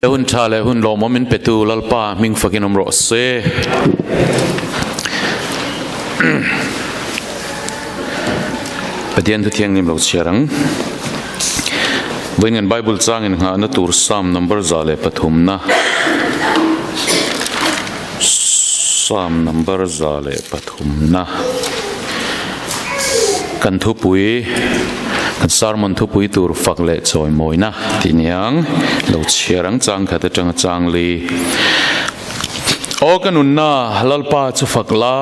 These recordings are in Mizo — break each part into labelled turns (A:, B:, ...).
A: Hun tha leh hun lawmawm in petu Lalpa hming fakin awm rawh se. Pathian thu thianghlim lo chhiar ang. Vawiin kan Bible changin nghahna tur Psalm number 103 na Psalm number 103 na kan thupui kan sermon thupui tur fak leh chawimawina tih niang lo chhiar ang chang khat atanga chang li Aw ka nunna Lalpa chu fak la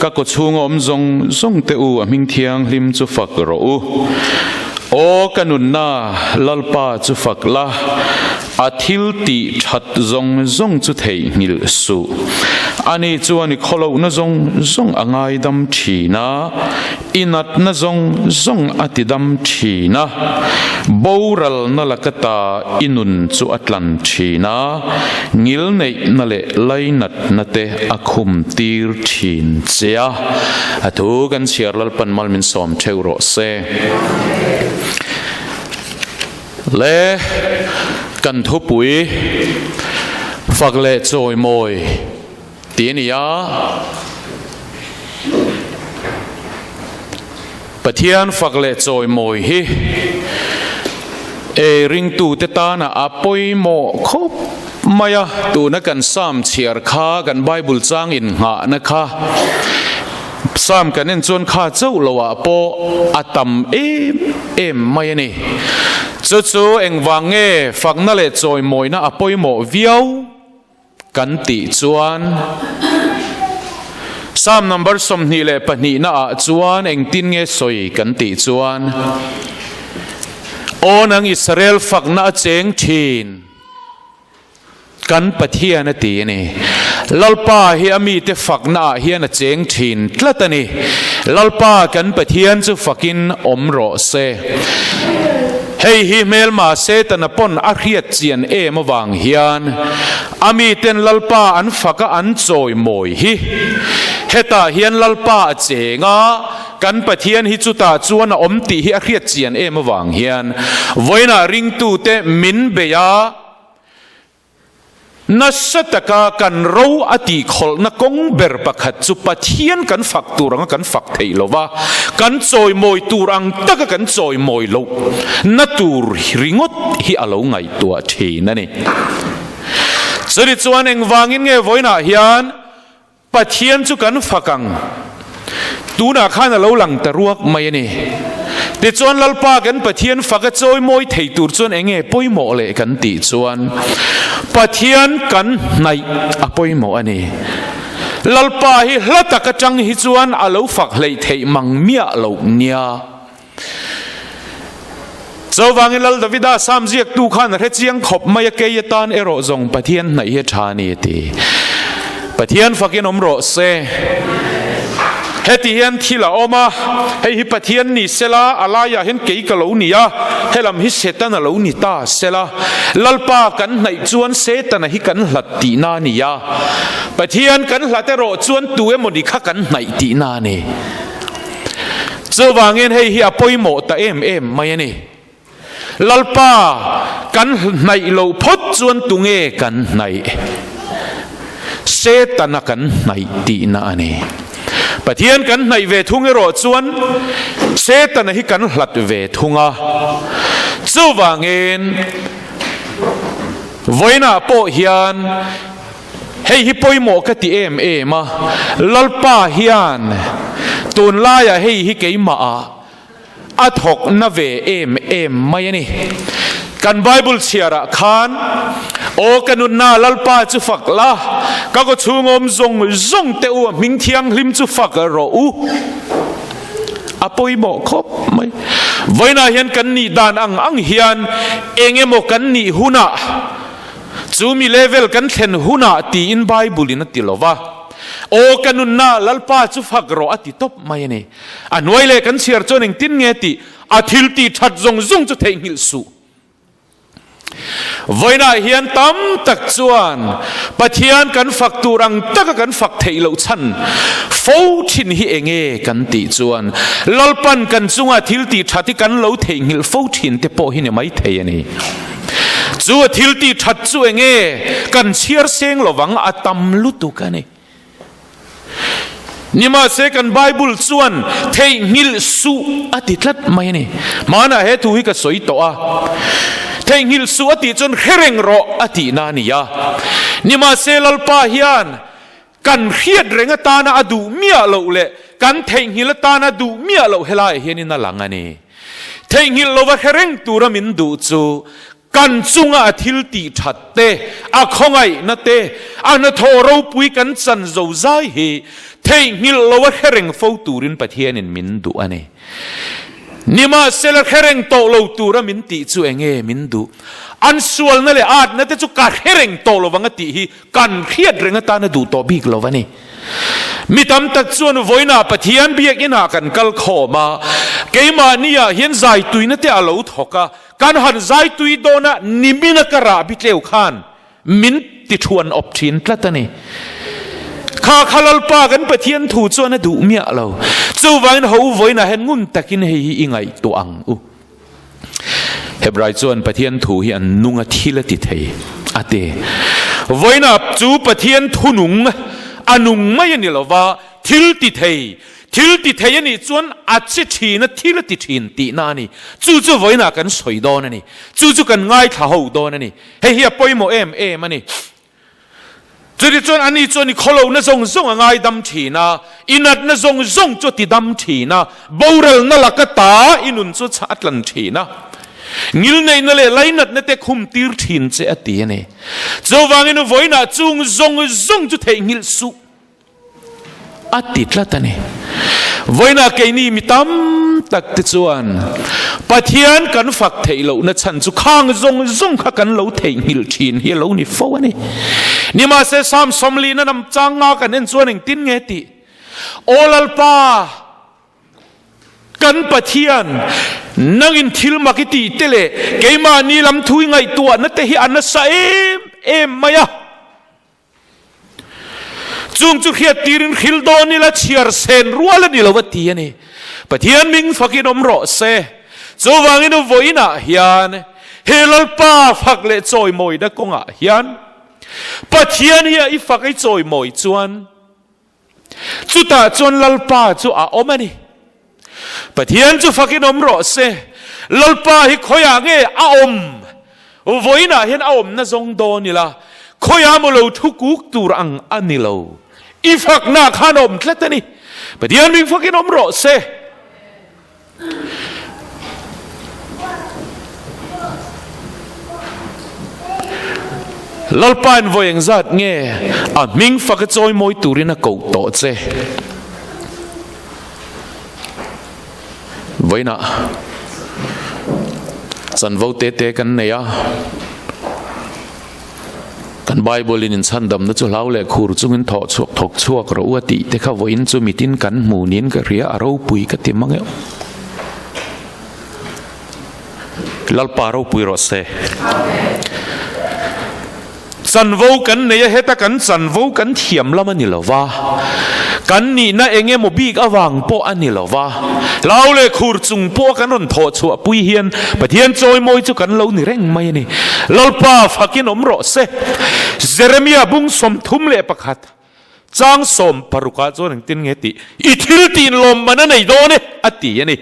A: ka kaw chhunga awm zawng zawng te u a hming thianghlim chu fak rawh u Aw ka nunna Lalpa chu fak la A thil tih that zawng zawng chu theihnghilh suh. Ani chuan i khawlohna zawng zawng a ngaidam thin a, i natna zawng zawng a tidam thin a, boralna laka ta i nun chu a tlan thin a, ngilneihna leh lainatna te a khum tir thin che a. A thu kan chhiar Lalpan mal min sawm theuh rawh se. Le kan thupui fak leh chawimawi tih a ni a, Pathian fak leh chawimawi hi ei ringtute tana a pawimawh khawp mai a, tuna kan Psalm chhiar kha kan Bible chang innghahna kha Psalm kan en chuan kha chauh loah pawh a tam em em mai a ni. Chu chu engvang nge fakna leh chawimawina a pawimawh viau kan tih chuan Psalm number 22 na ah chuan engtin nge sawi kan tih chuan Aw nang Israel fakna a cheng thin. Kan Pathian a ti a ni. Lalpa hi a mite fakna ah hian a cheng thin tlat a ni. Lalpa kan Pathian chu fakin awm rawh se. Hei hi hmelma Setana pawn a hriat chian em avang hian a miten Lalpa an faka an chawimawi hi. Hetah hian Lalpa a cheng a, kan Pathian hi chutah chuan a awm tih hi a hriat chian em avang hian vawiinah ringtute min bei a, Nasa taka kan ro a tihkhawlhna kawng ber pakhat chu Pathian kan fak tur anga kan fak theih lo va, kan chawimawi tur ang taka kan chawimawi loh na tur ringawt hi a lo ngaihtuah thin a ni. Chuni chuan engvangin nge vawiinah hian Pathian chu kan fak ang. Tunah khan a lo lang ta ruak mai a ni. Tichuan Lalpa kan Pathian fak a chawimawi thei tur chuan eng nge pawimawh leh kan tih chuan Pathian kan hnaih a pawimawh a ni. Lalpa hi hla tak atang hi chuan a lo fak hleih theih mang miah loh nia. Chuvangin Lal Davida Psalm ziaktu khan a hre chiang khawp mai a, kei atan erawh zawng Pathian hnaih hi a tha a ni a ti. Pathian fakin awm rawh se. Heti hian thil a awm a, hei hi Pathian ni sela, a laiah hian kei ka lo ni a, helam hi Setana lo ni ta sela. Lalpa kan hnaih chuan Setana hi kan hlat tihna a ni a, Pathian kan hlat erawh chuan tu emawni kha kan hnaih tihna a ni. Chuvangin hei hi a pawimawh ta em em mai a ni. Lalpa kan hnaih loh phawt chuan tunge kan hnaih? Setana kan hnaih tihna a ni. Pathian kan hnaih ve thung erawh chuan Setana hi kan hlat ve thung a. Chuvangin vawiinah pawh hian Hei hi pawimawh ka ti em em a, Lalpa hian tunlaiah hei hi keimahah a thawk na ve em em mai a ni. Kan Bible chhiarah khan, Aw ka nunna Lalpa chu fak la, ka kaw chhung awm zawng zawng te u a hming thianghlim chu fak rawh u. A pawimawh khawp mai. Vawiinah hian kan nih dan ang ang hian eng emaw kan nih hunah, Chu mi level kan thlen hunah tiin Bible in a ti lo va, Aw ka nunna Lalpa chu fak rawh a ti tawp mai a ni. A hnuai leh kan chhiar chuan engtin nge tih a thil tih that zawng zawng chu theihnghilh suh. Vawiinah hian tam tak chuan Pathian kan fak tur ang taka kan fak theih loh chhan fo thin hi enge kan tih chuan Lalpan kan chunga thil tih that hi kan lo theihnghilh fo thin te pawh hi ni maithei a ni. Chu a thil tih that chu enge kan chhiar seng lovang a tam lutuk a ni. Nimahse kan Bible chuan theihnghilh suh a ti tlat mai a ni. Hmanah he thu hi ka sawi tawh a, theihnghilh suh a tih chuan hre reng rawh a tihna a ni a. Nimahse Lalpa hian kan hriat reng atana a duh miah loh leh kan theihnghilh atana a duh miah loh helaiah hianin a lang a ni. Theihnghilh lova hre reng tura min duh chu Kan chunga a thil tih that te, a khawngaihna te, a hnathawh ropui kan chan zo zai hi theihnghilh lo a hre reng fo turin Pathianin min duh a ni. Nimahsela hre reng tawh lo tura min tih chu enge min duh? An sualna leh atna te chu ka hre reng tawh lo vang a tih hi kan hriat reng atana duh tawh bik lo a ni. Mi tam tak chuan vawiinah Pathian biakinah kan kal khawm a, keimahniah hian zaituina te a lo thawk a, Kan han zai tui dawn a, nimina ka rah bi tleu khan min ti thuan awp thin tlat a ni. Kha kha Lalpa kan Pathian thu chuan a duh miah lo. Chuvangin ho vawiinah hian ngun takin hei hi i ngaihtuah ang u. Hebrai chuan Pathian thu hi an nung a thil a ti thei a ti. Vawiinah chu Pathian thu nung a nung mai a ni lova, thil ti thei Thil ti thei a nih chuan a che thin a, thil a ti thin tihna a ni. Chu chu vawiinah kan sawi dawn a ni. Chu chu kan ngaithla ho dawn a ni. Hei hi a pawimawh em em a ni. Chutichuan ani chuan i khawlohna zawng zawng a ngaidam thin a, i natna zawng zawng chu a ti dam thin a, boralna laka ta i nun chu a tlan thin a, ngilneihna leh lainatna te khum tir thin che a ti a ni. Chuvangin vawiinah chung zawng zawng chu theihnghilh suh. A ti tlat a ni. Vawiinah keini mi tam tak te chuan Pathian kan fak theih lohna chhan chu khang zawng zawng kha kan lo theihnghilh thin hi a lo ni fo a ni. Nimahse Psalm sawmlina nam chang nga kan en chuan engtin nge tih? Aw Lalpa! Kan Pathian, nangin thil mak i tih te leh keimahni lam thu i ngaihtuahna te hi a nasa em em mai a. Chung chu hriat tirin hril dawn ila chhiar sen rual a ni lo a ti a ni. Pathian ming fakin awm rawh se. Chuvangin vawiinah hian he Lalpa fak leh chawimawina kawngah hian Pathian hi a i fak i chawimawi chuan Chutah chuan Lalpa chu a awm a ni. Pathian chu fakin awm rawh se. Lalpa hi khawiah nge a awm? Vawiinah hian a awmna zawng dawn ila, khawiah maw lo thu kuk tur ang a ni lo. I fakna khan a awm tlat a ni. Pathian ming fakin awm rawh se. Lalpa in vawi engzat nge a hming fak a chawi mawi turin a koh tawh che. Vawiinah chanvo te te kan nei a. Kan Bible in inchhandamna chu hlau leh khur chungin thawh chhuak thawk chhuak rawh u a tih te kha vawiin chu mitin kan hmu niin ka hria a ropui ka ti mang e. Lalpa ropui rawh se. Chanvo kan nei a heta kan chanvo kan thiam lam a ni lo va, kan nihna eng emaw bik avang pawh a ni lo va, hlau leh khur chung pawh a kan rawn thawh chhuah pui hian Pathian chawimawi chu kan lo ni reng mai a ni. Lalpa fakin awm rawh se. Jeremia bung 31 chang 60 ah chuan engtin nge tih? I thil tih inlawmman a nei dawn e a ti a ni.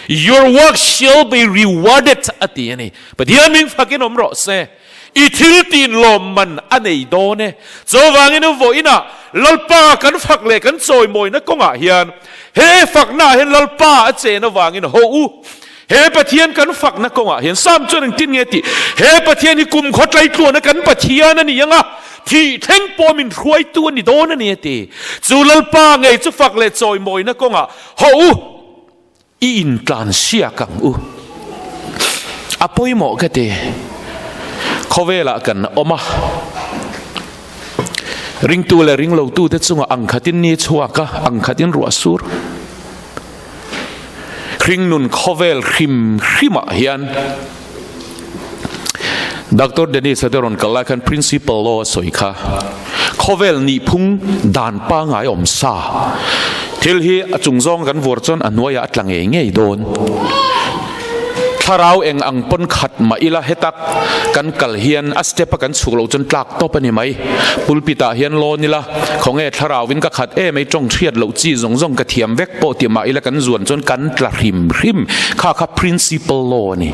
A: Your work shall be rewarded a ti a ni. Pathian ming fakin awm rawh se. I thil tih inlawmman a nei dawn e. Chuvangin vawiinah Lalpa kan fak leh kan chawimawina kawngah hian he faknaah hian Lalpa a chen avangin haw u. He Pathian kan fakna kawngah hian Sam chuan engtin nge tih? He Pathian hi kum khaw tlaitluana kan Pathian a ni ang a, thih thleng pawh min hruaitu a ni dawn a ni a ti. Chu Lalpa ngei chu fak leh chawimawina kawngah haw u. I intlan siak ang u. A pawimawh ka ti. Khawvelah kan awm a. Ringtu leh ringlotute chungah ang khatin ni chhuak a, ang khatin ruah sur. Hringnun khawvel hrim hrimah hian Doctor Dennis a te rawn kal lai khan Principal Law a sawi kha. Khawvel nihphung dan pangngai awm sa. Thil hi a chung zawng kan vuar chuan a hnuaiah a tla ngei ngei dawn. Thlarau eng ang pawn khat mah ila hetak kan kal hian a step a kan chhuk loh chuan tlak tawp a ni mai. Pulpit ah hian lawn ila khawnge thlarau in ka khat em ei tawng hriat loh chi zawng zawng ka thiam vek pawh ti mah ila kan zuan chuan kan tla hrim hrim kha kha principle law a ni.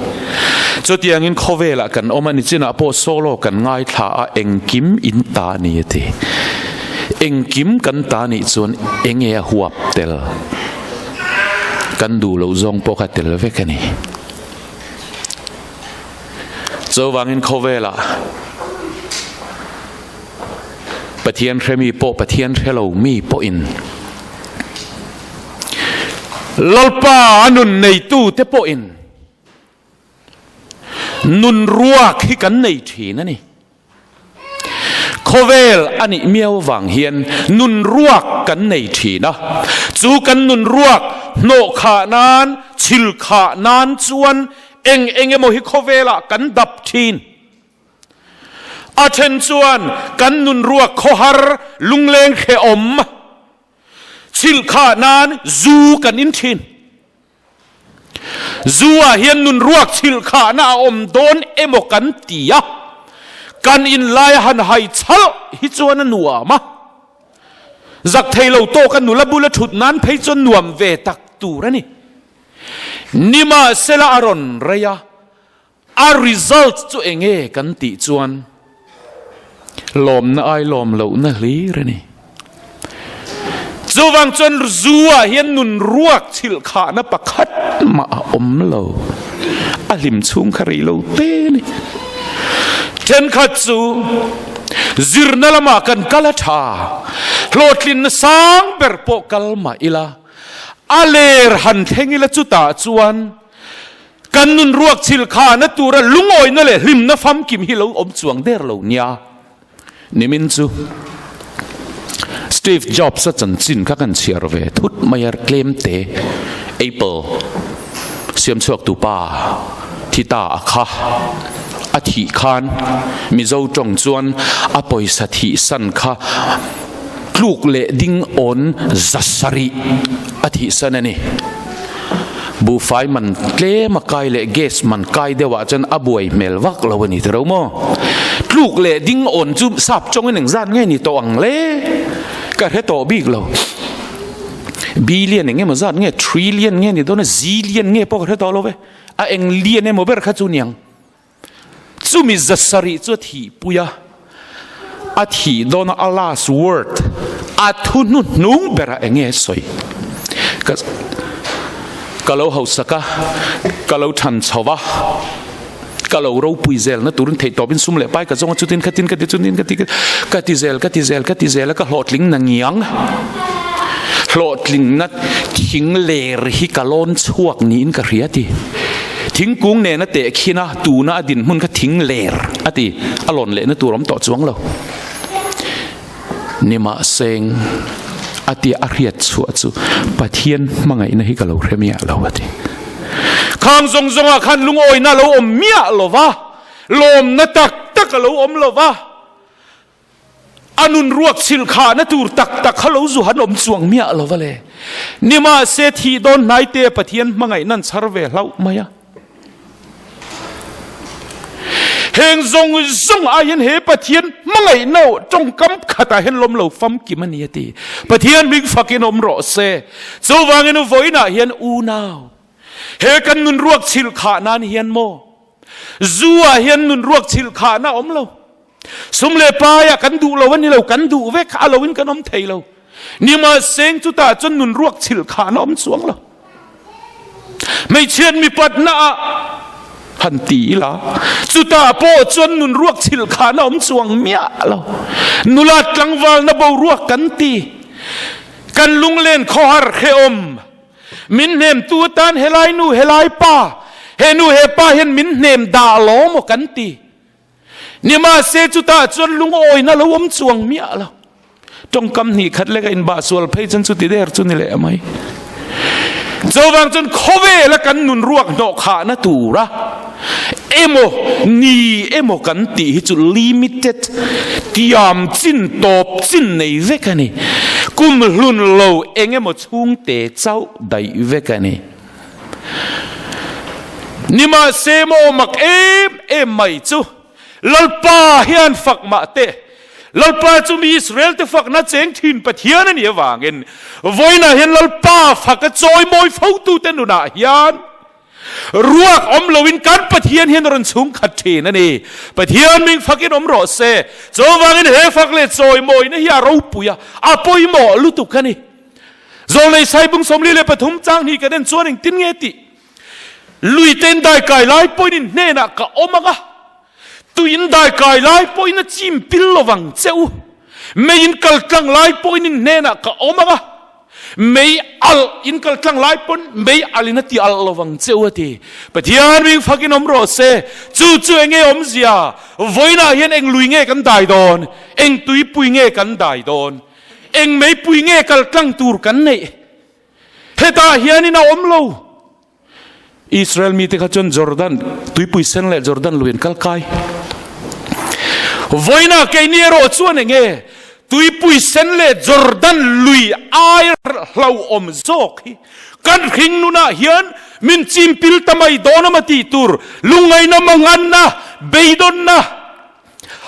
A: Chutiangin khawvelah kan awm a ni chinah pawh solo kan ngaithla a engkim in ta a ni a ti. Engkim kan ta nih chuan enge a huap tel? Kan duh loh zawng pawh kha tel vek a ni. Chuvangin khawvelah Pathian hre mi pawh Pathian hre lo mi pawhin Lalpa a nun neitute pawhin Nun ruak hi kan nei thin a ni. Khawvel a nih miau vang hian nun ruak kan nei thin a. Chu kan nun ruak hnawh khah nan, chhil khah nan chuan eng eng emaw hi khawvelah kan dap thin. A then chuan kan nun ruak khawhar lungleng hrehawm chhilh khah nan zu kan in thin. Zu ah hian nun ruak chhilh khahna a awm dawn emaw kan ti a, kan in lai a han hai chhalh hi chuan a nuam a, zak thei lo tawk a nula bula thut nan phei chuan nuam ve tak tur a ni. Nimahsela a rawn rei a, A result chu enge kan tih chuan lawmna ai lawm lohna hlir a ni. Chuvang chuan zu ah hian nun ruak chhilh khahna pakhat mah a awm lo. A hlim chhung kha rei lo te a ni. Thenkhat chu zirna lamah kan kal a tha, hlawhtlinna sang ber pawh kal mah ila, a ler han thleng ila chutah chuan Kan nun ruak chhil khahna tura lungawina leh hlimna famkim hi lo awm chuang der lo nia. Nimin chu Steve Jobs-a chanchin kha kan chhiar ve thut mai a, tlem te Apple siam chhuaktu pa thi ta a kha. A thih khan Mizo tawng chuan a pawisa thih san kha tluk leh ding awn zasarih a thih san a ni. Buhfai man tlem a kai leh gas man kai deuh ah chuan a buai hmel vak lo a ni tiro maw? Tluk leh ding awn chu sap chawngin engzat nge ni tawh ang le? Ka hre tawh bik lo. Billion eng emaw zat nge trillion nge ni dawn a zillion nge pawh ka hre tawh lo ve. A eng lian emaw ber kha chu niang. Chumi zasarih chu a thihpui a, a thih dawna a last word, a thu hnuhnung berah eng nge a sawi? Ka ka lo hausak a, ka lo than chho va, ka lo ropui zelna turin theihtawpin sum leh pai ka zawng a, chutin khatin ka ti chutin ka ti ka ti zel ka ti zel ka ti zel a, ka hlawhtling na ngiang, hlawhtlingna thing ler hi ka lawn chhuak niin ka hria ti. Thingkung nena teh khin a, tuna a dinhmun kha thing ler a ti, a lawn lehna tur awm tawh chuang lo. Nimahseng a tia a hriat chhuah chu Pathian hmangaihna hi ka lo hre miah lo a ti. Khang zawng zawngah khan lungawina a lo awm miah lo va, lawmna tak tak a lo awm lo va. A nun ruak chhilh khahna tur tak tak kha lo zu han awm chuang miah lo va le. Nimahse thih dawn hnaite Pathian hmangaihna an chhar ve hlauh mai a. Heng zawng zawng ah hian he Pathian hmangaihna tawngkam khatah hian lawm lo famkim a ni a ti. Pathian hming fakin awm rawh se. Chuvangin vawiinah hian unau he kan nun ruak chhilh khah nan hian maw zu ah hian nun ruak chhilh khahna awm lo. Sum leh paiah kan duh lo a ni lo, kan duh vek a loin kan awm thei lo. Nimahseng chutah chuan nun ruak chhilh khan a awm chuang lo. Hmeichhiat mipatna ah han ti ila, chutah pawh chuan nun ruak chhilh khan a awm chuang miah lo. Nula tlangvalna boruak kan ti, kan lunglen khawhar hrehawm, min hnemtu atan helai nu helai pa, he nu he pa hian min hnem dah law maw kan ti. Nimahse chutah chuan lungawina lo awm chuang miah lo. Tawngkam hnih khat lek a inbah sual phei chuan chuti der chu ni leh mai. Chuvang chuan khawvela kan nun ruak hnawh khahna tura emaw ni emaw kan tih hi chu limited, tiam chin tawp chin nei vek a ni. Kum hlun lo eng emaw chhungte chauh daih vek a ni. Nimahse maw mak em em mai chu Lalpa hian fak mah teh. Lalpa chu mi Israel te fakna cheng thin Pathian a nih avangin vawiinah hian Lalpa fak a chawimawi fotute nunah hian Ruak awm loin kan Pathian hian a rawn chhung khat thin a ni. Pathian ming fakin awm rawh se. Chuvangin he fak leh chawimawina hi a ropui a, a pawimawh lutuk a ni. Zawlnei Saibung 43 chang hnih kan en chuan engtin nge tih? Lui ten daikai lai pawhin in hnenah ka awm ang a, tuin daikai lai pawhin a chim pil lovang che u. Mei in kal tlang lai pawhin in hnenah ka awm ang a, Mei alh in kal tlang lai pawn mei alh in a ti alh lovang che u a ti. Pathian ming fak in awm rawh se. Chu chu eng nge awmzia? Vawiinah hian eng lui nge kan dai dawn? Eng tuipui nge kan dai dawn? Eng meipui nge kal tlang tur kan neih? Hetah hianin a awm lo. Israel mite kha chuan Jordan tuipui sen leh Jordan lui an kal kai. Vawiinah keini erawh chuan eng nge tuipui sen leh Jordan lui ai hlauhawm zawk hi kan hring nunah hian min chimpil ta mai dawn a ma tih tur lungngaihna manganna beidawnna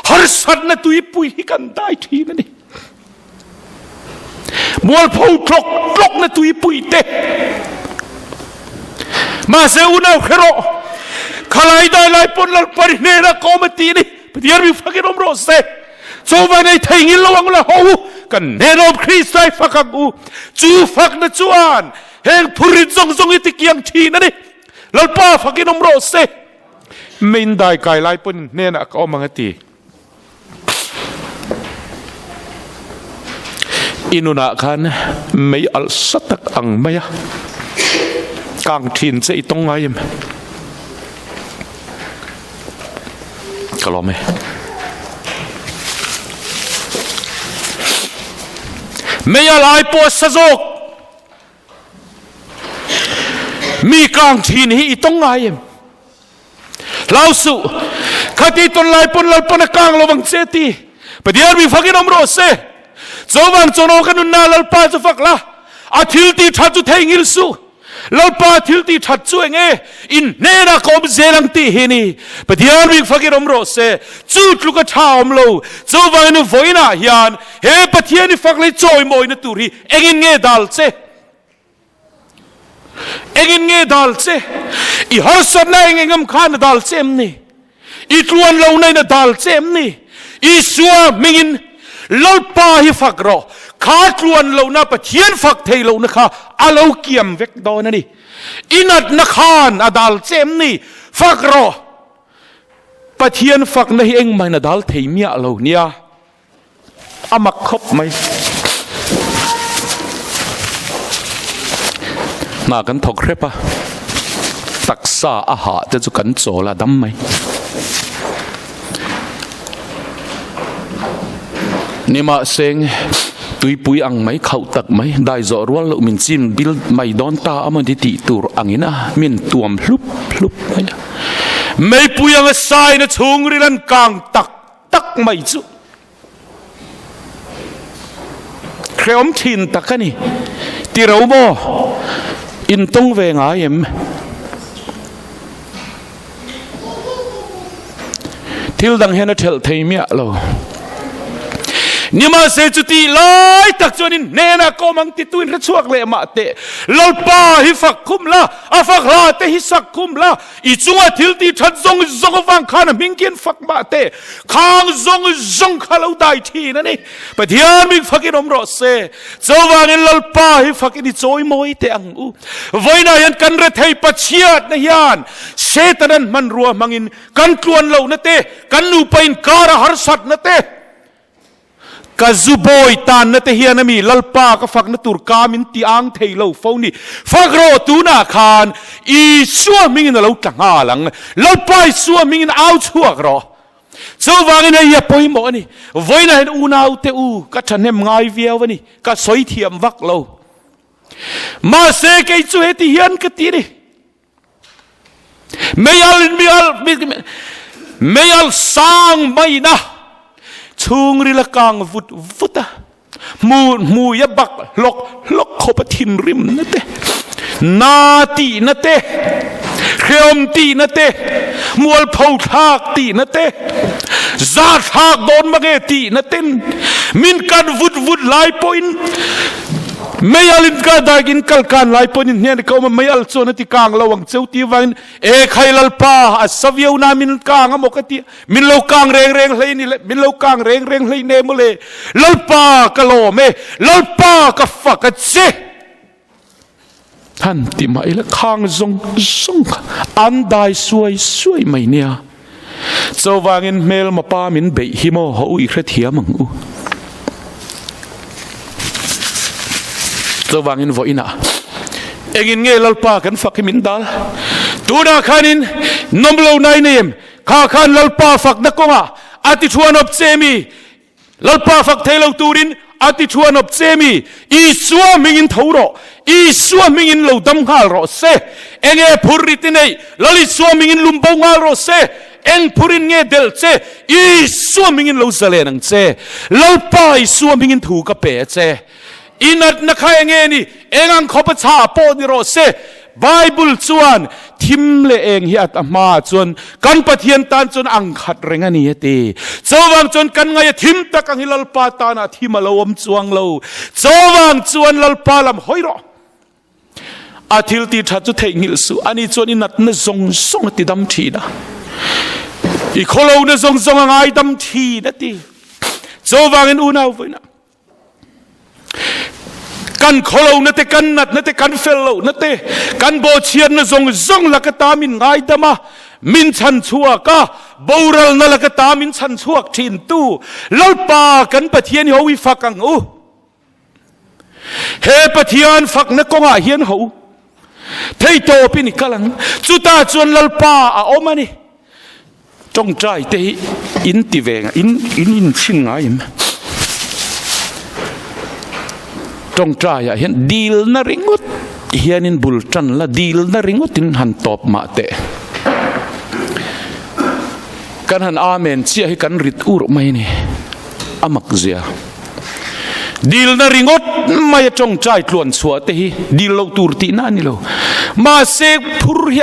A: harsatna tuipui hi kan dai thin a ni. Mualpho tlawk tlawkna tuipui te. Mahse unau hre rawh, khalai dai lai pawn Lalpari hnenah ka awm a tih ni. Pathian mi fakin awm rawh se. Chawva nei thei ngil lo ang la ho u, kan hnenawm Krista i fak ang u. Chu fakna chuan heng phurin zawng zawng hi tikiang thin a ni. Lalpa fakin awm rawh se. Main dai kai lai pawn hnenah ka awm ang a ti. I nunah khan mei alh sa tak ang mai a kang thin che i tawng ngai em? Ka lawm e. Mei alh ai pawh a sa zawk. Mi kang thin hi i tawng ngai em? Hlau suh, khati tawn lai pawn Lalpan a kang lo vang che ti. Pathian mi fakin awm rawh se. Chawvang chawnaw ka nunna Lalpa chu fak la, a thil ti that chu theihngil suh. Lalpa thil ti that chu eng e? In hnenah ka awm zel ang tih hi ni. Pathian mi fakin awm rawh se. Chu tluk a tha awm lo. Chuvangin vawiinah hian he Pathian i fak leh chawimawina tur hi engin nge dal che? Engin nge dal che? I harsatna eng engam khan a dal che em ni? I tluan lohna in a dal che em ni? Isua hmingin Lalpa hi fak rawh. Kha tluan lohna Pathian fak thei lohna kha a lo kiam vek dawn a ni. I natna khan a dal che em ni? Fak rawh. Pathian fakna hi engmahin a dal thei miah lo nia. A mak khawp mai. Hna kan thawk hrep a, taksa a hah te chu kan chawl a dam mai. Nimahseng tuipui ang mai khauh tak mai dai zawh rual loh min chin bil mai dawn ta a mawni tih tur angin a min tuam hlup hlup mai a. Meipui anga saina chhungril an kang tak tak mai chu hrehawm thin tak a ni. Ti ro maw? Intawng ve ngai em? Thil dang hian a thelh thei miah lo. Nimahse chuti lai tak chuan in hnenah ka awm ang titu in hre chhuak leh mah teh. Lalpa hi fak khum la, a fak hla te hi sak khum la, I chunga thil tih that zawng zawng avang khan a hming khian fak mah teh, khang zawng zawng kha lo dai thin a ni. Pathian ming fakin awm rawh se. Chuvangin Lalpa hi fakin i chawi mawi teh ang u. Vawiinah hian kan rethei Pathiatna hian Setanan hmanrua hmangin kan tluan lohna te, kan nupa inkara harsatna te, Ka zu bawi tanna te hian ami Lalpa ka fakna tur ka min ti ang thei lo fo ni. Fak rawh tunah khan Isua hmingin a lo tla nghal ang. Lalpa Isua hmingin au chhuak rawh. Chuvangin hei hi a pawimawh a ni. Vawiinah hian unaute u ka thahnem ngai viau a ni. Ka sawi thiam vak lo. Mahse kei chu heti hian ka ti a ni. Meial in mial meial sang maina chhungril a kang vut vut a, hmu hmui a bak hlawk hlawk khawp a thinrim na te, na tihna te, Hreawm tihna te, mualpho thlak tihna te, za thlak dawn mange tihna ten min kan vut vut lai pawhin meial in ka daik in kal kan lai pawhin in hnen ka awm a, meial chuan a ti kang lo ang cheu tih avangin e khai Lalpa a sa viau na min kang a maw ka ti min lo kang reng reng hlei ni le min lo kang reng reng hlei ne maw le Lalpa ka lawm e Lalpa ka fak a che. Han ti mah ila khang zawng zawng kha an dai suai suai mai nia. Chuvangin hmelma pa min beih hi maw haw u i hrethiam ang u. Chuvangin vawiinah engin nge Lalpa kan fak hi min dal? Tunah khanin nawm lo nai nei em? Kha khan Lalpa fakna kawngah a ti thuan awp che mi? Lalpa fak thei lo turin a ti thuan awp che mi? Isua hmingin tho rawh, Isua hmingin lo dam nghal rawh se. Enge phur rit i neih? Lal Isua hmingin lum bo nghal rawh se. Eng phurin nge delh che? Isua hmingin lo zalen ang che. Lalpa Isua hmingin thu ka pe a che. I natna kha enge ni? Eng ang khawpa chhah pawh ni rawh se. Bible chuan thim leh eng hi a hmaah chuan kan Pathian tan chuan ang khat reng a ni a ti. Chuvang chuan kan ngaih a thim tak ang hi Lalpa tanah thim a lo awm chuang lo. Chuvang chuan Lalpa lam hawi rawh. A thil ti tha chu theihnghilh suh. Ani chuan i natna zawng zawng a ti dam thin a. I khawlohna zawng zawng a ngaidam thin a ti. Chuvangin unau vawiinah Kan khawlohna te, kan natna te, kan fel lohna te, kan bawhchhiatna zawng zawng laka ta min ngaidam a, min chhan chhuak a, boralna laka ta min chhan chhuak thintu Lalpa kan Pathian hi ho i fak ang u. He Pathian fakna kawngah hian ho u. Theihtawpin i kal ang. Chutah chuan Lalpa a awm a ni. Tawngtai te hi in ti ve in in inchhin ngai em? Tawngtai ah hian dilna ringawt hianin bul tan la dilna ringawtin han tawp mah teh. Kan han amen chiah hi kan rit ur mai a ni. A mak zia. Dilna ringawt mai a tawngtai tluan chhuah te hi dil loh tur tihna a ni lo. Mahse phur hi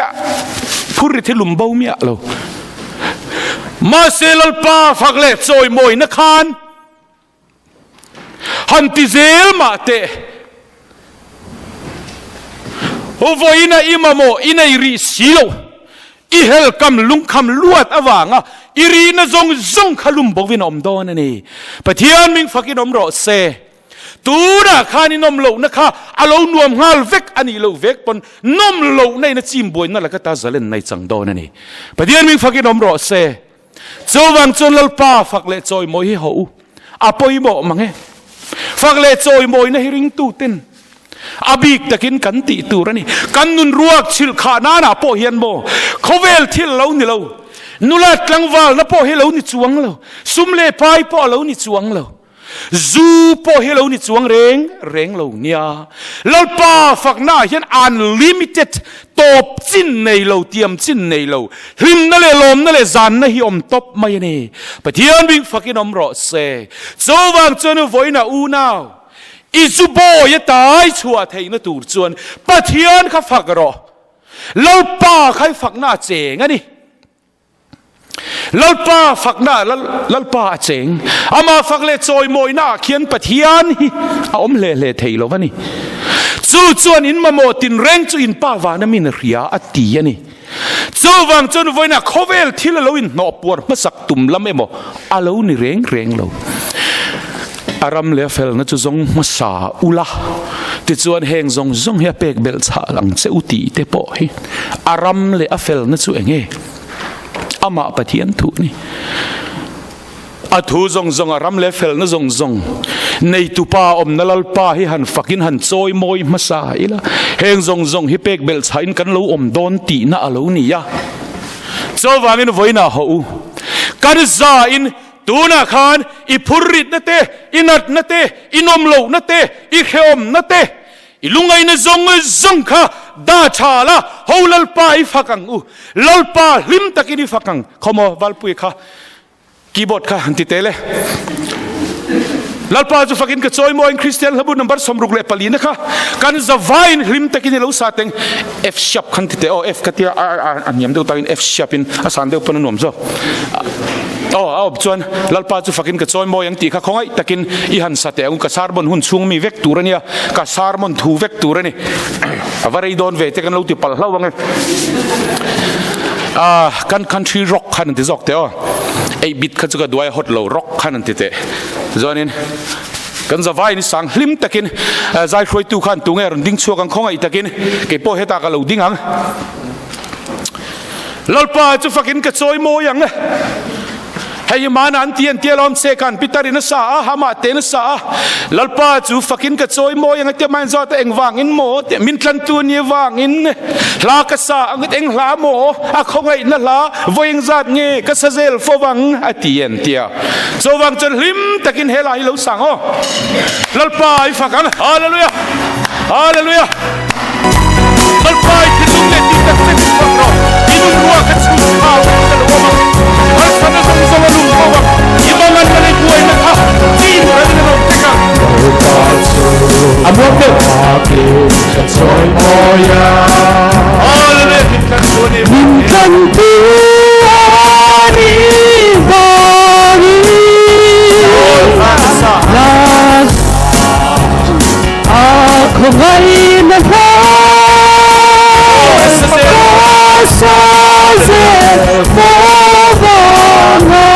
A: phur ri thilum bo miah lo. Mahse Lalpa fak leh chawimawina khan han ti zel mah teh. Vawiina i mamawh i nei rih si lo. I helkam lungkham luat avanga i rihna zawng zawng kha lum bovin a awm dawn a ni. Pathian ming fakin awm rawh se. Tunah khan i nawm lohna kha a lo nuam nghal vek a nih loh vek pawn nawm lohna in a chim buaina laka ta zalen nai chang dawn a ni. Pathian ming fakin awm rawh se. Chuvang chuan Lalpa fak leh chawimawi hi haw u. A pawimawh mang e. Fak leh chawimawina hi ringtuten a bik takin kan tih tur a ni. Kan nun ruak chhilh khah nanah pawh hian maw khawvel thil a lo ni lo. Nula tlangvalna pawh hi a lo ni chuang lo. Sum leh pai pawh a lo ni chuang lo. Zu pawh hi lo ni chuang reng reng lo nia. Lalpa fakna ah hian unlimited, tawp chin nei lo, tiam chin nei lo, hlimna leh lawmna leh zanna hi awm tawp mai a ni. Pathian bik fakin awm rawh se. Chuvang chuan vawiinah unau, i zu bawi a tai chhuah theihna tur chuan Pathian kha fak rawh. Lalpa kha i fakna a cheng a ni. Lalpa fakna Lalpa a cheng. Ama fak leh chawimawina ah khian Pathian hi a awm hle hle thei lo a ni. Chu chuan in mamawh tinreng chu in pa vana min hria a ti a ni. Chuvang chuan vawiinah khawvel thil a lo inhnawh puar hmasak tum lam emaw a lo ni reng reng lo. A ram leh a felna chu zawng hmasa ula, tichuan heng zawng zawng hi a pek belh chhah ang che u tih te pawh hi a ram leh a felna chu eng nge? Amah Pathian thu a ni. A thu zawng zawng, a ram leh felna zawng zawng neitupa awmna Lalpa hi han fakin han chawi mawi hmasa ila, heng zawng zawng hi pek belh chhahin kan lo awm dawn tihna a lo ni a. Chuvangin vawiinah hawh u, kan zain tunah khan i phurritna te, i natna te, i nawmlohna te, i hrehawmna te, I lungaina zawng zawng kha dah tha la, ho Lalpa i fak ang u, Lalpa hlim takin i fak ang. Khawmaw Valpui kha keyboard kha han ti tel e. Lalpa chu fakin ka chawi mawiin Kristian hlabu number 64 na kha kan zavaiin hlim takin i lo sa teng. F sharp khan ti teh aw, F ka tia a a a hniam deuh takin F sharp in a san deuh pawn a nuam zawk. Aw a awp chuan Lalpa chu fakin ka chawi mawi ang tih kha khawngaih takin i han sa teh ang u, ka sermon hun chhung mi vek tur a nia, ka sermon thu vek tur a ni. A va rei dawn ve te kan lo ti palh hlauh ang e. Ah kan country rock khan an ti zawk teh aw, eih bit kha chu ka duai a hot lo rock khan an ti teh. Chuanin kan zavaiin sang hlim takin zai hruaitu khan tunge rawn ding chhuak ang khawngaih takin kei pawh hetah ka lo ding ang. Lalpa chu fakin ka chawi mawi ang. Hei hi mana an ti an tia lawm che kan Peter in a sa a, amah tein a sa a. Lalpa chu fakin ka chawi mawi ang a tia mahni zawt a engvangin maw tia min tlantu ni vangin hla ka sa ang eng hla maw a khawngaihna hla vawi engzat nge ka sa zel fo vang a ti an tia. Chuvang chuan hlim takin he lai hi lo sang aw. Lalpa i fak ang. Hallelujah! Hallelujah! Lalpa i thinlung leh tih tak zetin fak rawh. I nun ruah kha chhun thau in ka lo awm ang. Harsatna zawng zawng a lung fo ang. I mangan na leh buaina kha chin ral in a lo tek ang.
B: Lalpa chu
A: A muang deuh.
B: fakin ka chawi mawi a.
A: Hallelujah! Min tlantu a ni.
B: Min tlantu a ni vangin. A khawngaihna hla ka sa zel fo vanga.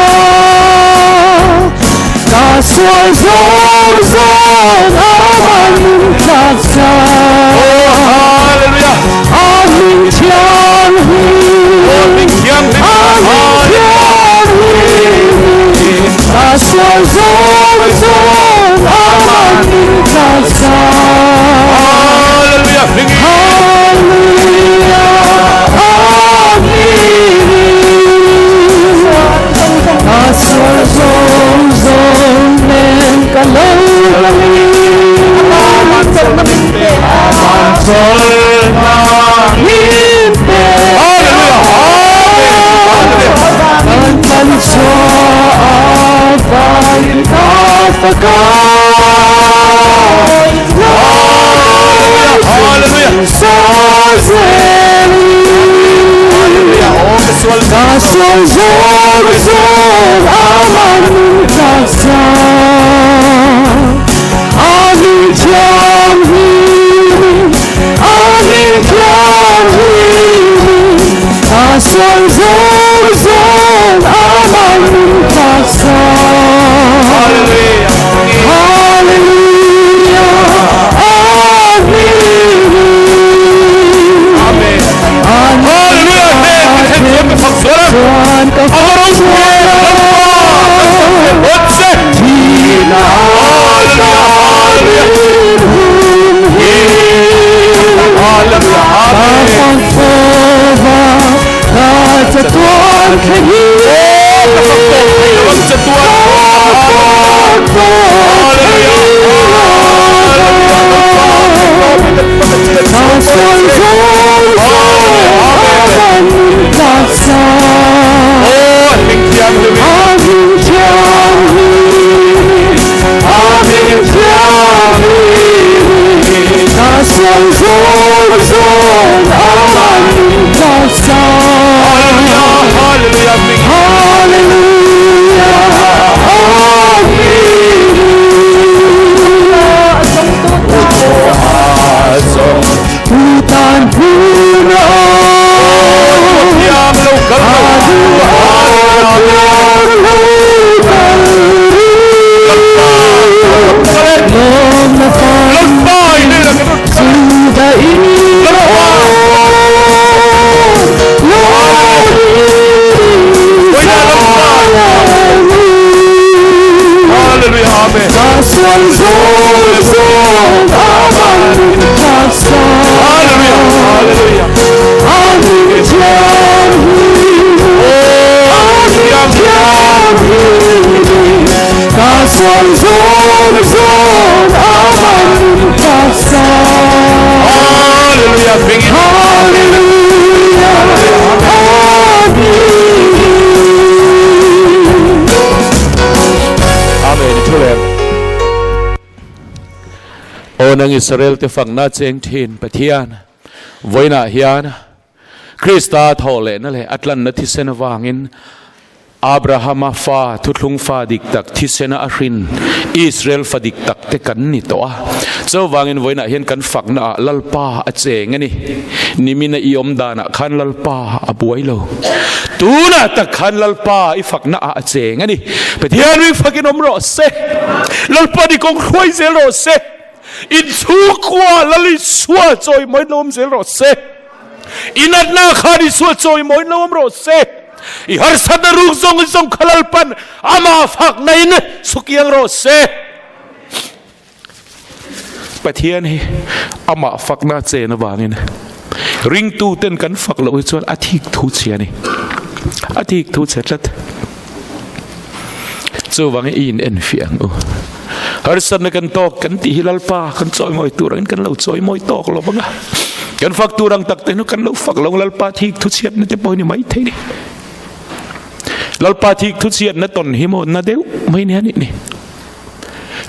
B: Ka sual zawng zawng a man min thlak sa.
A: Hallelujah!
B: A hming thianghlim,
A: A hming thianghlim,
B: a hming thianghlim, ka sual zawng zawng a man min thlak sa.
A: Hallelujah! Hming
B: Hallelujah, a hmingin ka sual zawng zawng nen ka lo kalin.
A: Aman chawlhna min pe. Aman chawlhna
B: min pe.
A: Hallelujah! Amen! Hallelujah!
B: Kan tlan chhuah avangin ka fak a.
A: Hallelujah! Hallelujah!
B: Sa zelin.
A: Hallelujah! Oh, ka sual
B: Ka sual zawng zawng aman min tlak sa. A hming thianghlim, a hming thianghlim, ka sual zawng zawng aman min tlak sa.
A: Hallelujah!
B: Hallelujah, a hmingin.
A: Amen. Hallelujah! Amen. Ka thlen chuan ka fak sual a.
B: Chuan ka
A: A va
B: fak
A: ropui
B: sual
A: em!
B: a.
A: Lalpa, kan fak ve phawt che.
B: Thihna
A: Hallelujah! Hallelujah!
B: min hum hi.
A: Hallelujah!
B: Ka
A: Amen.
B: fak fova, ka chatuan thleng hi.
A: Oh, ka fak tawp thei lo ang chatuan.
B: Ka fak tawp thei
A: Hallelujah!
B: lo vang. Ka sual zawng zawng aman min tlak sa.
A: Oh, hming thianghlim.
B: A hming thianghlim, a hming thianghlim, ka sual zawng zawng aman min tlak sa.
A: Hallelujah! Hallelujah! Hming
B: Hallelujah, a hmingin. Tu tan hun a awm.
A: thiang lo kal lo.
B: A thiang lo kal ri. Lawm na fan
A: Lalpa i nei la ka rawn kal.
B: Juda in a awm.
A: Vawiina Lalpa. Hallelujah! Amen.
B: Ka sual zawng zawng aman min tlak sa.
A: Hallelujah! Hallelujah!
B: A hming thianghlim,
A: Oh,
B: a hming thianghlim, ka sual zawng zawng aman min tlak sa.
A: Hallelujah! Hming
B: Hallelujah, a hmingin.
C: Amen. Thu lem.
A: Aw nang Israel te fakna cheng thin Pathian, vawiinah hian Krista thawhlehna leh a tlanna thisen avangin Abrahama fa thuthlung fa dik tak thisena a hrin Israel fa dik tak te kan ni tawh a. Chuvangin vawiinah hian kan faknaah Lalpa a cheng a ni. Nimina i awm danah khan Lalpa a buai lo. Tunah tak khan Lalpa i faknaah a cheng a ni. Pathian ring fakin awm rawh se. Lalpa ni kawng hruai zel rawh se. Inchhungkua Lal Isua chawimawiin lo awm zel rawh se. I natna khan Isua chawimawiin lo awm rawh se. I harsatna ruk zawng zawng kha Lalpan amah fakna in sukiang rawh se. Pathian hi amah fakna chen avangin ringtu ten kan fak loh hi chuan a thik thu chhia a ni. A thik thu chhe tlat. Chuvangin i in enfiah ang u. Harsatna kan tawk kan tih hi Lalpa kan chawimawi tur angin kan lo chawimawi tawk lo vang a. Kan fak tur ang tak te hnu kan lo fak lo Lalpa thik thu chhiatna te pawh hi ni mai thei ni. Lalpa thik thu chhiatna tawn hi maw na deuh mai nia nih ni.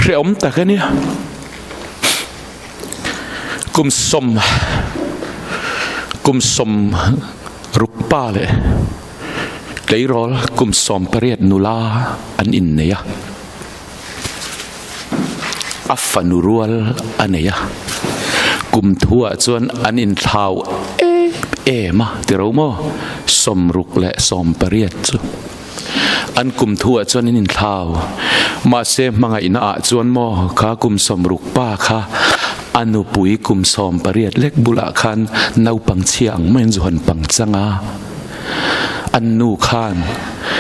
A: Hrehawm tak a nia. Kum sawm kum sawm ruk pa leh tleirawl kum 18 nula an innei a. A fanu rual a nei a. Kum thuah chuan an inthlau em em a ti ro maw? 60 leh 18 chu. An kum thuah chuan an inthlau. Mahse hmangaihna ah chuan maw kha kum 60 pa kha a nupui kum 18 lek bulah khan naupang chhia ang maiin zu han pang chang a. An nu khan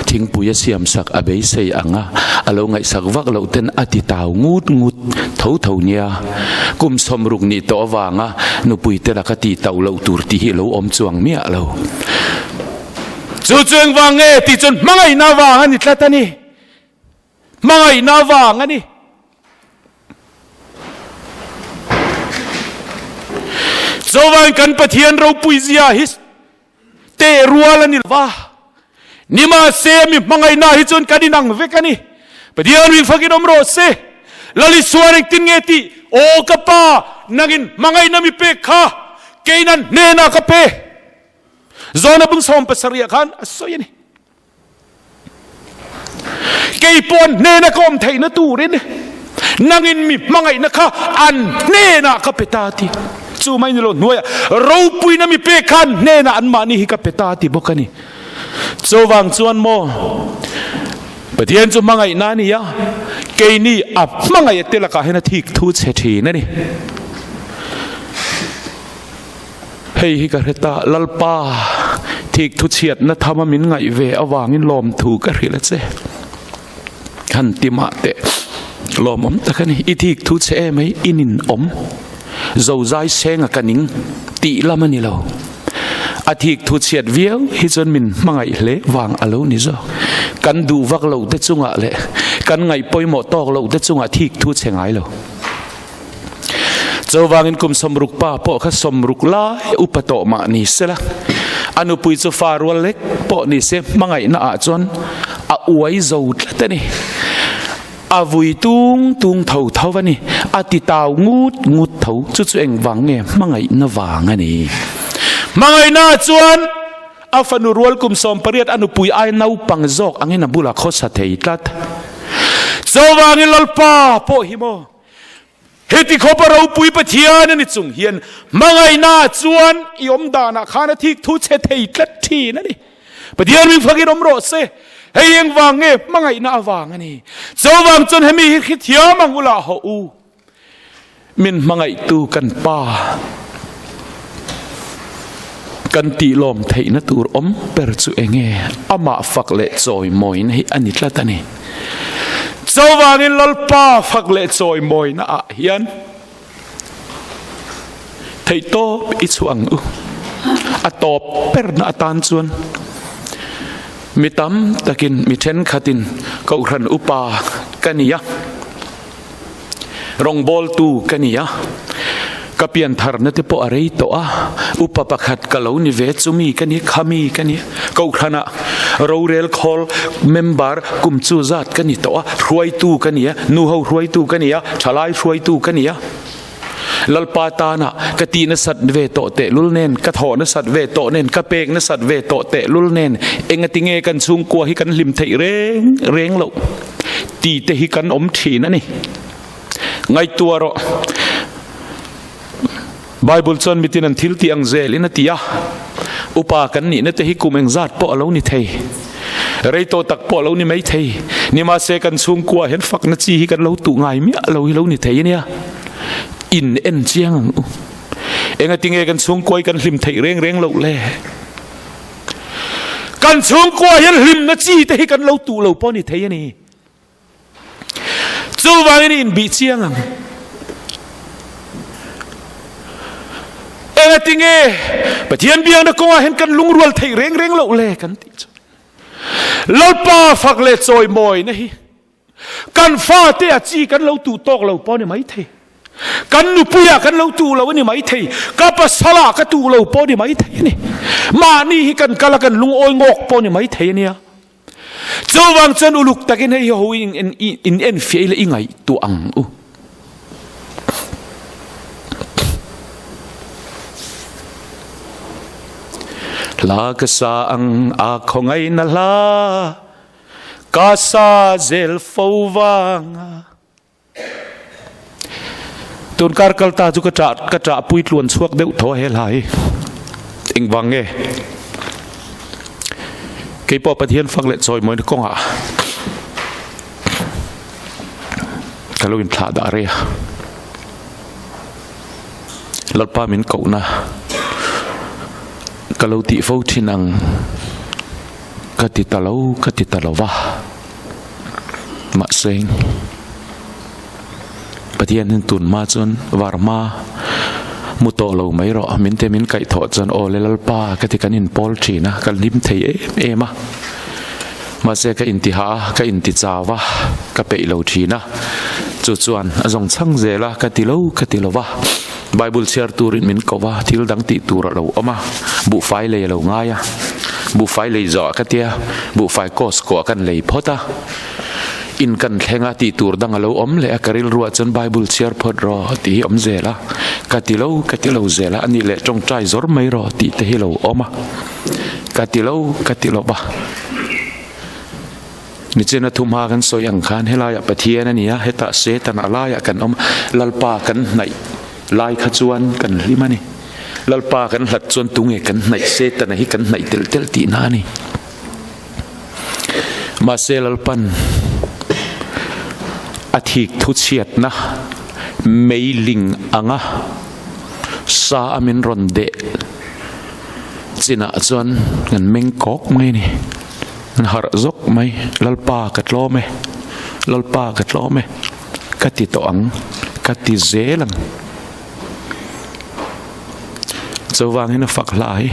A: thingpui a siam sak a beisei ang a, a lo ngaihsak vak loh ten a ti tau ngut ngut tho tho nia. Kum 60 nih tawh avanga nupui te laka ti tauh loh tur tih hi a lo awm chuang miah lo. Chu chu engvang nge tih chuan hmangaihna vang a ni tlat a ni. Hmangaihna vang a ni. Chuvangin kan Pathian ropui zia hi teh rual a ni lova. Nimahse mi hmangaihna hi chuan kan inang vek a ni. Pathian ring fakin awm rawh se. Lal Isuan engtin nge tih? Aw ka Pa, nangin hmangaihna mi pek kha keinan hnenah ka pe. Zawna bung 70 ah khan a sawi a ni. Kei pawh an hnena ka awm theihna turin nangin mi hmangaihna kha an hnenah ka pe ta ti. Chu mai ni lo hnuaiah ropuina mi pek kha an hnenah anmahni hi ka pe ta ti bawk a ni. Chuvang chuan maw Pathian chu hmangaihna a ni a, keini a hmangaih te lakah hian a thik thu chhe thin a ni. Hei hi ka hre ta, Lalpa, thik thuchhiatna thama min ngaih ve avangin lawmthu ka hrilh a che. Han ti mah teh, lawmawm tak a ni. I thik thu chhe em ai, i nin awm. Zozai senga ka ning tih lam a ni lo. A thik thuchhiat viau hi chuan min hmangaih hle vang a lo ni zawk. Kan duh vak lo te chungah leh kan ngaih pawimawh tawk lo te chungah thik thu chhe ngai lo. Chuvangin kum 60 pa pawh kha 60 lai upa tawh mah ni sela, a nupui chu fa rual lek pawh ni se hmangaihna ah chuan a uai zo tlat a ni. A vui tung tung tho tho a ni, a ti tau ngut ngut tho, chu chu engvang nge hmangaihna vang a ni. Hmangaihna ah chuan a fanu rual kum 18 a nupui ai naupang zawk angin a bulah khawsa thei tlat. Chuvangin Lalpa pawh hi maw Heti khawpa ropui Pathian a ni chung hian hmangaihna chuan i awm danah khan a thik thu chhe thei tlat thin a ni. Pathian min fakin awm rawh se. Hei engvang nge hmangaihna avang a ni. Chuvang chuan hemi hi hrethiam ang ula haw u. Min hmangaihtu kan Pa kan tih lawm theihna tur awm ber chu enge amah fak leh chawimawina hi a ni tlat a ni. Chuvangin Lalpa fak leh chawimawina ah hian theihtawp i chhuah ang u. A tawp berna atan chuan mi tam takin mi thenkhatin Kohhran upa ka ni a. Rawngbawltu ka ni a, ka piantharna te pawh a rei tawh a, upa pakhat ka lo ni ve chu mi ka ni, kha mi ka ni, Kohhranah rorel khawl member kum chu zat ka ni tawh a, hruaitu ka ni a, nuho hruaitu ka ni a, thalai hruaitu ka ni a. Lalpa tana ka tih nasat ve tawh tehlul nen, ka thawh nasat ve tawh nen, ka pek nasat ve tawh tehlul nen, engatinge kan chhungkua hi kan hlim theih reng reng loh tih te hi kan awm thin a ni. Ngaihtuah rawh. Bible chuan mitin an thil tih ang zelin a ti a, upa kan nihna te hi kum engzat pawh a lo ni thei, rei tawh tak pawh a lo ni mai thei. Nimahse kan chhungkua hian fakna chi hi kan lo tuh ngai miah lo hi lo ni thei a nia. In en chiang ang u. Engatinge kan chhungkua hi kan hlim theih reng reng loh le? Kan chhungkua hian hlimna chi te hi kan lo tuh lo pawh a ni thei a ni. Chuvangin i inbih chiang ang. Engatinge Pathian biakna kawngah hian kan lungrual theih reng reng loh le kan tih chu. Lalpa fak leh chawimawina hi kan fate a chi kan lo tuh tawk lo pawh a ni maithei. Kan nupuiah kan lo tuh lo a ni maithei. Ka pasalah ka tuh lo pawh a ni maithei a ni. Mahni hi kan kal a kan lungawi ngawk pawh a ni maithei a nia. Chuvang chuan uluk takin hei hi ho in in enfiah ila i ngaihtuah ang u. Hla ka sa ang a khawngaihna hla ka sa zel fo vanga. Tun kar kal ta chu ka ṭah ka ṭah pui tluan chhuak deuh tho a he hla hi. Engvang nge? Keipawh Pathian fak leh chawimawina kawngah ka lo inthlah dah rei a. Lalpa min kohna ka lo tih fo thin ang ka ti ta lo ka ti ta lo va. Mahse, Pathian hian tun hma chuan var hma mu tawh lo mai rawh, min te min kaih thawh chuan aw le Lalpa ka ti kan inpawl thin a, ka hlim thei em em a. Mahse ka inti hah a, ka inti chau a, ka peih lo thin a. Chu chuan a zawng chhang zel a, ka ti lo ka ti lo va. Bible chhiar turin min ko va, thil dang tih tur a lo awm a, buhfai lei a lo ngai a, buhfai lei zawh ah ka tia, buhfai Costco ah kan lei phawt a, in kan thleng a tih tur dang a lo awm leh a, ka rilruah chuan Bible chhiar phawt rawh tih hi awm zel a, ka ti lo ka ti lo zel a, a nih leh tawngtai zawr mai rawh tih te hi lo awm a, ka ti lo ka ti lo va. Nichina thumha kan sawi ang khan helaiah Pathian a ni a, hetah Satan a laiah kan awm a, Lalpa kan hnaih lai kha chuan kan hlim a ni. Lalpa kan hlat chuan tunge kan hnaih Setana hi kan hnaih telh telh tihna a ni. Mahse Lalpan a thik thu chhiatna meiling anga sa a min rawn deh chinah chuan kan meng kawk mai a ni. An harh zawk mai, Lalpa ka tlawm e, Lalpa ka tlawm e, ka ti tawh ang, ka ti zel ang. Chuvangin a fak hla hi,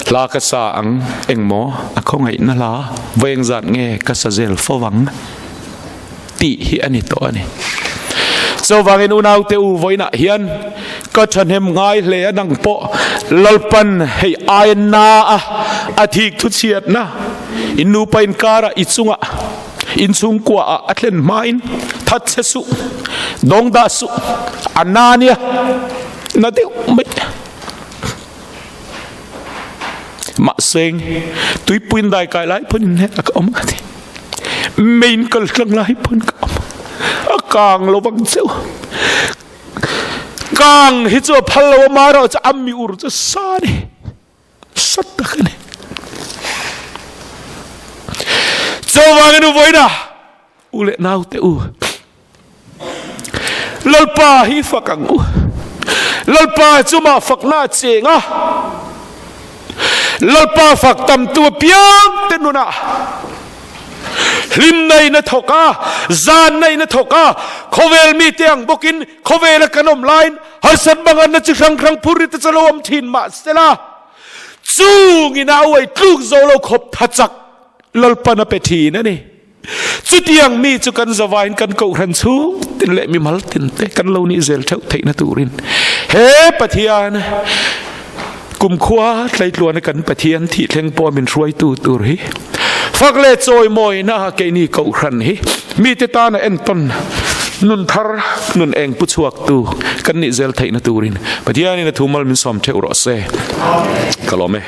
A: hla ka sa ang engmaw a khawngaihna hla, vawi engzat nge ka sa zel fo vang tih hi a ni tawh a ni. Chuvangin unaute u vawiinah hian ka thahnem ngai hle a nang pawh Lalpan hei aia na a a thik thu chhiatna in nupa inkara i chunga in chhungkua ah a thlen hmain that che suh dawng dah suh a na nia na deuh mai mahse tuipuiin dai kai lai pawn in hetah ka awm ka ti main kal tlang lai pawn ka awm a kang lo vang cheu kang hi chu a phal lo a mara chu a mi ur chu sa ni sat tak a ni chuvangin u vawiina U leh naute u, Lalpa hi fak ang u. Lalpa chu mah fakna a cheng a, Lalpa fak tamtu apiang te nunah hlimna in a thawk a, zanna in a thawk a, khawvel mite ang bawkin khawvela kan awm laiin harsat manganna chi hrang hrang phur ri te chu lo awm thin mahsela chungin a uai tluk zo lo khawp tha chak Lalpan a pe thin a ni. Chutiang mi chu kan zavaiin kan kohhran chhung tin leh mimal tin te kan lo nih zel theuh theihna turin he Pathian kumkhua tleitluana kan Pathian thih thleng pawh min hruaitu tur hi fak leh chawimawina keini kohhran hi mite tana entawn. Nun thar, nun eng pu chhuaktu kan nih zel theihna turin Pathianin a thu mal min sawm theuh rawh se. Ka lawm e.